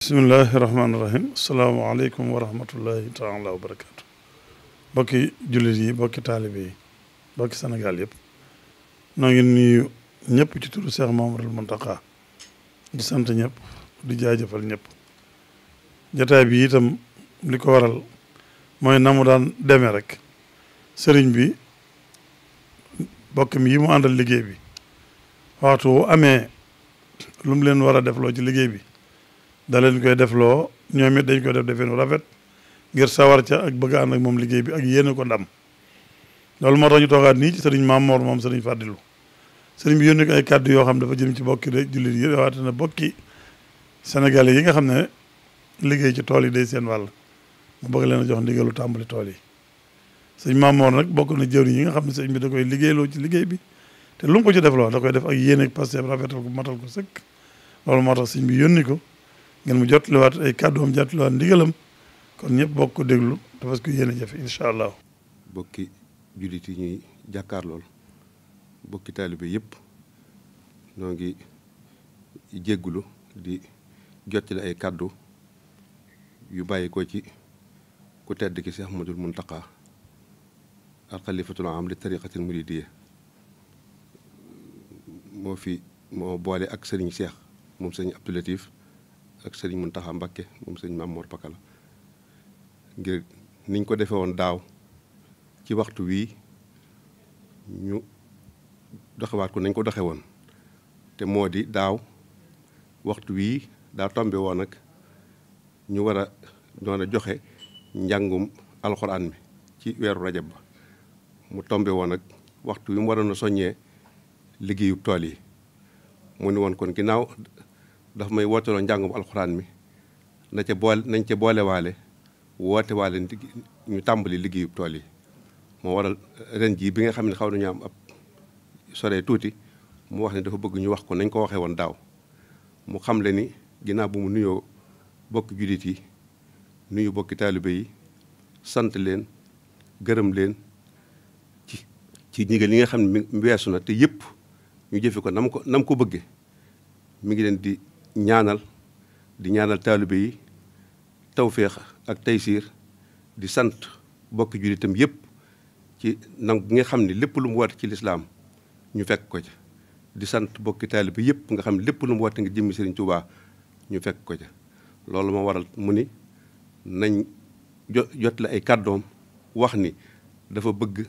bismillahi rahmaani rahim asalaamaaleykum wa rahmatullahi taala wa barakaatu. Bokki jullit yi bokki taalibe yi bokki Sénégal yëpp noo ngi nuyu ñëpp ci turu Cheikh Mouhamadoul Mountakha di sant ñëpp di jaajëfal ñëpp. jataay bi itam li ko waral mooy na mu daan demee rek sëriñ bi bokkam yi mu àndal liggéey bi waxtu wu amee lu mu leen war a defloo ci liggéey bi da leen koy defloo ñoom it dañ koy def defee rafet ngir sawar ca ak bëgg ànd ak moom liggéey bi ak yéene ko ndam. loolu moo tax ñu toogaat nii ci sëriñ Maam Mor moom sëriñ Fàddilu sëriñ bi yónni ko ay kàddu yoo xam dafa jëm ci bokki rek jullit yi waate na bokki sénégalais yi nga xam ne liggéey ci tool yi day seen wàll mu bëgg leen a jox ndigalu tàmbali tool yi. sëñ Maam Mor nag bokk na jëwriñ yi nga xam ne sëñ bi da koy liggéeyloo ci liggéey bi te lu mu ko ci defloo da koy def ak yéene ak Pastef rafetal ko matal ko sëkk. loolu moo tax sëñ bi yónni ko ngeen mu jotliwaat ay kàddoom jotliwaat ndigalam kon ñëpp bokk ko déglu te parce que yéene jafe incha allah. bokki jullit yi ñuy jàkkaarlool bokki taalibe yëpp noo ngi jéggulu di jottali ay kàddu yu bàyyi ko ci ku tedd ki Cheikh Ahmadoul Mountakha al xalifatul am li tariqatil muridiyya moo boole ak sëriñ Cheikh moom sëriñ Abdou Latif ak sëriñ Mountakha Mbacké moom sëriñ Maam Mor Pakala ngir niñ ko defee woon daaw ci waxtu wii ñu doxewaat ko nañ ko doxe woon te moo di daaw waxtu wii daa tombe woon ak ñu war a doon a joxe njàngum alxuraan mi ci weeru rajab ba mu tombe woon ak waxtu wi mu waroon a soññee liggéeyub tool yi mu ni woon kon ginnaaw daf may wooteloo njàngum alxuraan mi nañ ca boolewaale woote waale ñu tàmbali liggéeyub tool yi moo waral ren jii bi nga xam ne xaw nañu am ab sore tuuti mu wax ne dafa bëgg ñu wax ko nañ ko waxee woon daaw mu xam le ni ginnaaw bu mu nuyoo bokki jullit yi nuyu bokki taalibe yi sant leen gërëm leen ci ndigal yi nga xam ne mi weesu na te yëpp ñu jëfe ko nam ko bëgge mi ngi leen di ñaanal taalibe yi tawféex ak taysiir di sant bokki jullitam yëpp ci nangu gi nga xam ne lépp lu mu woote ci lislaam ñu fekk ko ca di sant bokki taalibe yëpp nga xam ne lépp lu mu woote nga jëmmi Sëriñ Tuubaa ñu fekk ko ca loolu moo waral mu ni nañ jot la ay kàddoom wax ni dafa bëgg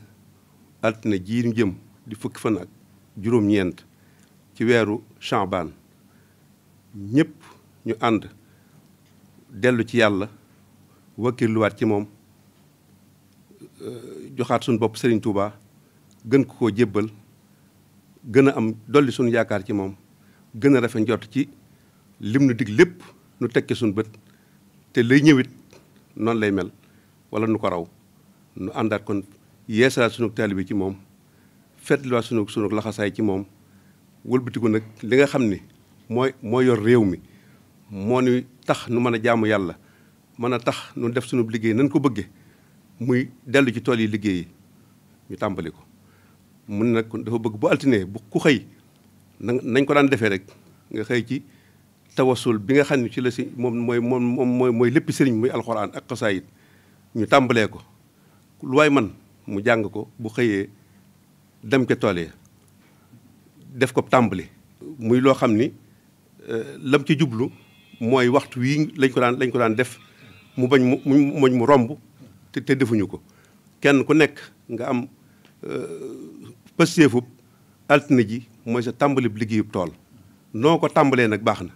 altine ji ñu jëm di fukki fan ak juróom-ñeent ci weeru Sha'ban ñëpp ñu ànd dellu ci yàlla wakkirluwaat ci moom joxaat suñu bopp Serigne Touba gën ko koo jébbal gën a am dolli suñu yaakaar ci moom gën a rafet njort ci lim nu dig lépp nu tekke suñu bët te lay ñëwit noonu lay mel wala nu ko raw nu àndaat kon yeesalaat sunu taalibe ci moom fetliwaat sunu laxasaay ci moom wëlbatiku nag li nga xam ni mooy yor réew mi moo ni tax nu mën a jaamu yàlla mën a tax nu def sunu liggéey nañ ko bëgge muy dellu ci tool yi liggéey yi ñu tàmbali ko mun nag dafa bëgg bu altine bu ku xëy nañ ko daan defee rek nga xëy ci tawasul bi nga xam ne ci la si moom mooy lépp sëriñ muy alxuraan ak xasaayid ñu tàmbalee ko lu waay man mu jàng ko bu xëyee dem ca tool yi def ko tàmbali muy loo xam ni lam ci jublu mooy waxtu wii lañ ko daan def mu bañ mu romb te defuñu ko kenn ku nekk nga am pësteefub altine ji mooy sa tàmbali liggéeyub tool noo ko tàmbalee nag baax na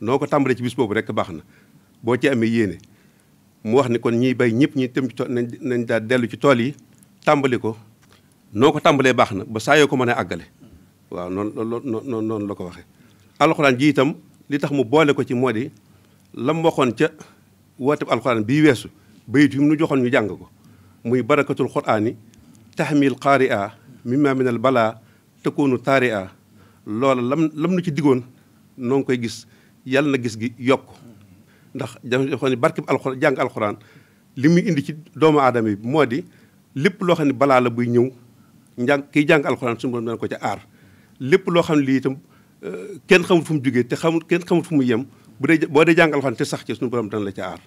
noo ko tàmbalee ci bis boobu rek baax na boo ci amee yéene mu wax ni kon ñiy bay ñëpp ñi dem ci tool nañ daal dellu ci tool yi tàmbali ko noo ko tàmbalee baax na ba saa yoo ko mën a àggale waaw noonu la ko waxee. alxuraan ji itam li tax mu boole ko ci moo di lam waxoon ca woote alxuraan bii weesu bayit yi mu nu joxoon ñu jàng ko muy barakatul quraani tahmil qaari'a mimma minal balaa takunu taari'a loola lam nu ci diggoon noo ngi koy gis yàlla na gis gi yokk ndax dafa xam ne barkeb alxuraan jàng alxuraan li muy indi ci doomu aadama yi moo di lépp loo xam ne balaa la buy ñëw kiy jàng alxuraan suñu borom dana ko ca aar lépp loo xam ne lii itam kenn xamul fu mu jógee te kenn xamul fu mu yem bu dee boo dee jàng alxuraan te sax ci suñu borom dana la ca aar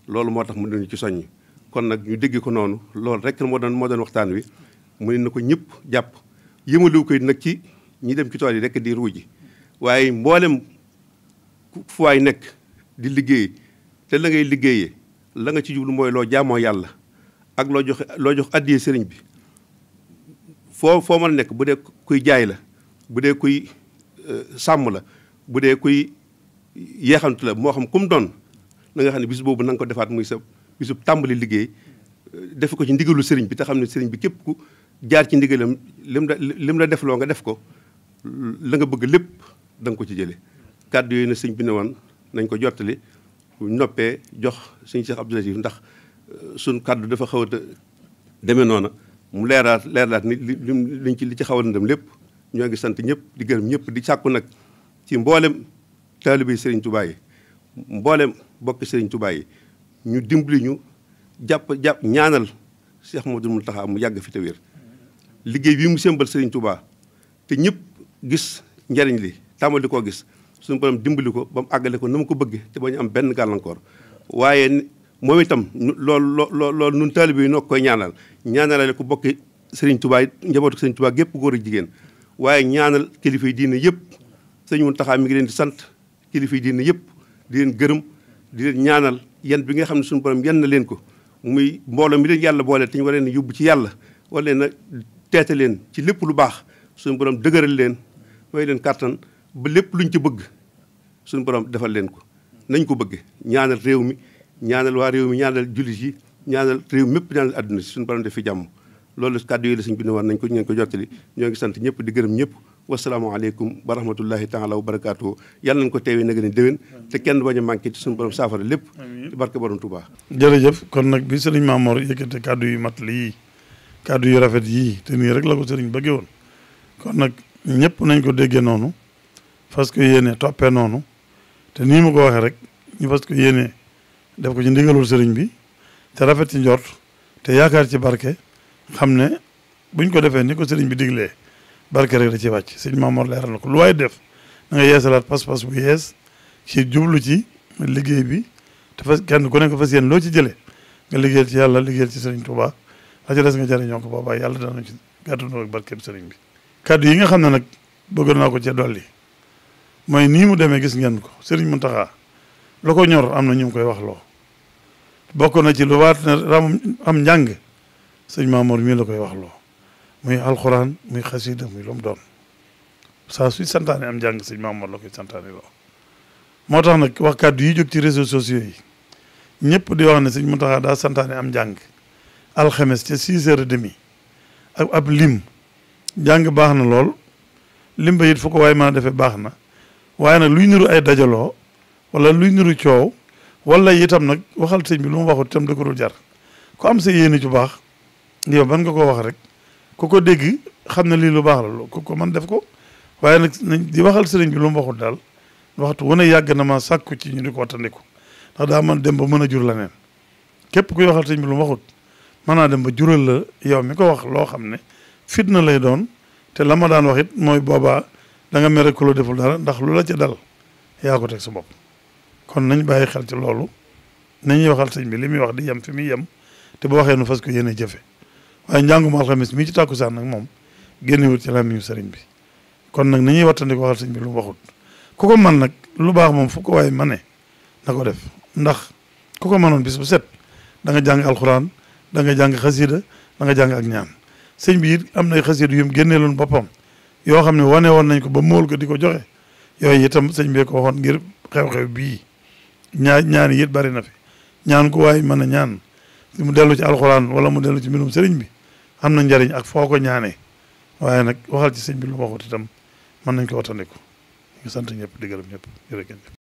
loolu moo tax mu ñu ci soññ kon nag ñu dégg ko noonu loolu rek moo doon waxtaan wi mu ne na ko ñëpp jàpp yëmaliwu koy nag ci ñi dem ci tool yi rek di ruuji waaye mboolem fu waay nekk di liggéey te la ngay liggéeyee la nga ci jublu mooy loo jaamoo yàlla ak loo jox addiyee sëriñ bi foo mën a nekk bu dee kuy jaay la bu dee kuy sàmm la bu dee kuy yeexantu la moo xam kum doon na nga xam ne bis boobu na nga ko defaat muy sa bisu tàmbali liggéey def ko ci ndigalu sëriñ bi te xam ne sëriñ bi képp ku jaar ci ndigalam lim la defloo nga def ko la nga bëgg lépp da nga ko ci jële kàddu yooyu na sëñ bi ne woon nañ ko jottali bu noppee jox sëñ Cheikh Abdou Latif ndax suñ kàddu dafa xaw a demee noona mu leeraat ni li ci xaw a ndam lépp ñoo ngi sant ñëpp di gërëm ñëpp di sàkku nag ci mboolem taalibe Serigne Touba yi mboolem bokk Serigne Touba yi ñu dimbali ñu jàpp ñaanal Cheikh Mouhamadoul Mountakha mu yàgg fi te wér liggéey bii mu sembal Serigne Touba te ñëpp gis njariñ li tàmbali koo gis suñu borom dimbali ko ba mu àggale ko na mu ko bëgge te ba ñu am benn gàllankoor waaye moom itam loolu nun taalibe yi noo koy ñaanalale ko bokki Serigne Touba yi njabootu Serigne Touba gépp góor ak jigéen waaye ñaanal kilifa yi diine yëpp Serigne Mountakha mi ngi leen di sant kilifa yi diine yëpp di leen gërëm di leen ñaanal yan bi nga xam ne suñu borom yan na leen ko muy mbooloo mi leen yàlla boole te ñu war leen yóbbu ci yàlla war leen a teete leen ci lépp lu baax suñu borom dëgëral leen may leen kàttan ba lépp luñ ci bëgg suñu borom defal leen ko nañ ko bëgge ñaanal réew mi ñaanal waa réew mi ñaanal jullit yi ñaanal réew mépp ñaanal àdduna si suñu borom def fi jàmm loolu kàddu yi la suñ bi ne war nañ ko ngeen ko jottali ñoo ngi sant ñëpp di gërëm ñëpp wasalaamaaleykum wa rahmatullahi taala wa barakaatu yàlla nañ ko teewee nag ni déwén te kenn bañ a manqué ci suñu borom saafara lépp ci barke borom Touba. jërëjëf kon nag bi sëriñ Mamor yëkkate kàddu yu mat lii kàddu yu rafet yii te nii rek la ko sëriñ bëggee woon kon nag ñëpp nañ ko déggee noonu fas ko yéene toppee noonu te nii mu ko waxee rek ñu fas ko yéene def ko ci ndigalul sëriñ bi te rafet ci njort te yaakaar ci barke xam ne buñ ko defee ni ko sëriñ bi diglee barke rek da ci wàcc sëriñ Mamor leeral na ko lu waaye def da nga yeesalaat pas-pas bu yees ci jublu ci liggéey bi te fas kenn ku nekk fas yéen loo ci jëlee nga liggéeyal ci yàlla liggéeyal ci sëriñ Touba la ci des nga jëriñoo ko boobaa yàlla dana ci gàttandoo ak barkeem sëriñ bi kaddu yi nga xam ne nag bëgg naa ko cee dolli mooy nii mu demee gis ngeen ko sëriñ Mountakha lu ko ñor am na ñu ngi koy wax loo bokk na ci lu waat ne ram am njàng sëñ Mamor mii la koy wax loo muy alxuraan muy xasida muy lu mu doon saa suy santaane am njàng sëñ Mamor la koy santaane loo moo tax nag wax kàddu yi jóg ci réseaux sociaux yi ñëpp di wax ne sëñ Mountakha daa santaane am njàng alxames ca 6h30 ak ab lim njàng baax na lool lim ba it fu ko waaye mën a defee baax na waaye nag luy niru ay dajaloo wala luy niru coow wala itam nag waxal sëñ bi lu mu waxut itam da ko dul jar ku am sa yéene ju baax yow ban nga ko wax rek ku ko dégg xam ne lii lu baax la ku ko man def ko waaye nag nañ di waxal sëriñ bi lu mu waxut daal waxtu wane yàgg na ma sàkku ci ñu di ko wattandiku ndax daa mën dem ba mën a jur la neen képp kuy waxal sëñ bi lu mu waxut mën naa dem ba jural la yow mi ko wax loo xam ne fitna lay doon te la ma daan wax it mooy boobaa da nga mere ku la deful dara ndax lu la ca dal yaa ko teg sa bopp kon nañ bàyyi xel ci loolu nañuy waxal sëñ bi li muy wax di yem fi muy yem te bu waxee nu fas ko yéene jëfe waaye njàngum alxamis mii ci tàkkusaan nag moom génnewul ci làmmiñu sëriñ bi kon nag nañuy wattandi ko waxal sëñ bi lu mu waxut ku ko man nag lu baax moom fu ko waaye mane na ko def ndax ku ko mënoon bis bu set da nga jàng alxuraan da nga jàng xasida da nga jàng ak ñaan sëñ bi it am nay xasida yu mu génneeloon boppam yoo xam ne wane woon nañ ko ba móol ko di ko joxe yooyu itam sëñ bee ko waxoon ngir xew-xew bii ñaan yi it bari na fi ñaan ko waaye mën a ñaan mu dellu ci alxuraan wala mu dellu ci mbirum sëriñ bi am na njariñ ak foo ko ñaanee waaye nag waxal ci sëñ bi lu waxut itam mën nañ ko wattandiku ñu sant ñëpp di gërëm ñëpp jërëjëf